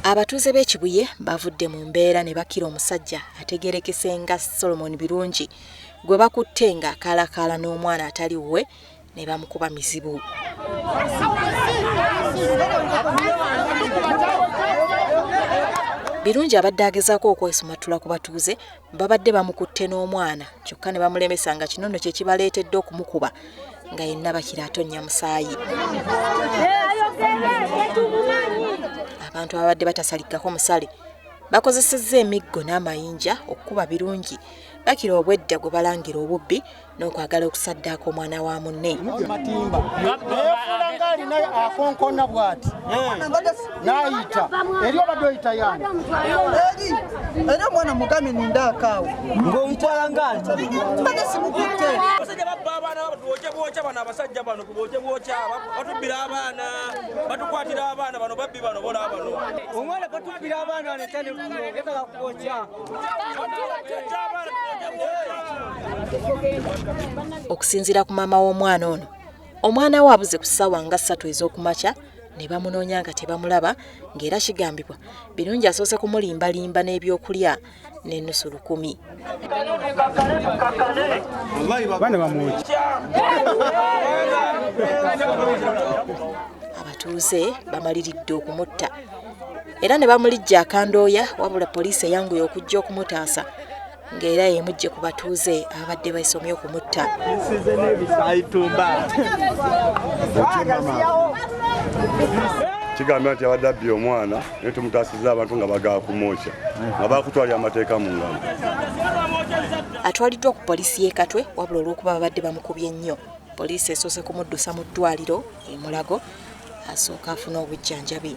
Abatuuze b'e Kibuye bavudde mu mbeera ne bakira omusajja ategeerekese nga Solomon Birungi gwe bakutte ng'akaalakaala n'omwana atali wuwe ne bamukuba mizibu. Birungi abadde agezaako okwesumattula ku batuuze babadde bamukutte n'omwana kyokka ne bamulemesa nga kino nno kye kibaleetedde okumukuba nga yenna bakira atonnya musaayi. Abantu ababadde batasalikako musale bakozesezza emiggo n'amayinja okukuba Birungi bakira obwedda gwe balangira obubbi n'okwagala okusaddaaka omwana wa munne. Matimba neyefuula ng'alina akonkona bw'ati n'ayita eri obadde oyita yani eri eri omwana mugambe nindaakaawo ng'omutwala ng'ani mbadde simukutte. Abasajja babba abaana, bwokya bwokya bano abasajja bano bwokya bwokya, batubbira abaana, batukwatira abaana bano babbi bano bola bano. Omwana gatubbira abaana bano ekyane yetaaga kwokya. Okusinziira ku maama w'omwana ono, omwana we abuze ku ssaawa nga 3 ez'okumakya ne bamunoonya nga tebamulaba, ng'era kigambibwa Birungi asoose kumulimbalimba n'ebyokulya n'ennusu 1000. Abatuuze bamaliridde okumutta era ne bamulijja akandooya, wabula poliisi eyanguye okujja okumutaasa ng'era emujje ku batuuze ababadde beesomye okumutta. Kigambibwa nti abadde abbye omwana naye tumutaasizza abantu nga bagala kumwokya nga bakutwalira amateeka mu ngalo. Atwaliddwa ku poliisi y'e Katwe, wabula olw'okuba babadde bamukubye nnyo, poliisi esoose kumuddusa mu ddwaliro e Mulago asooka afune obujjanjabi.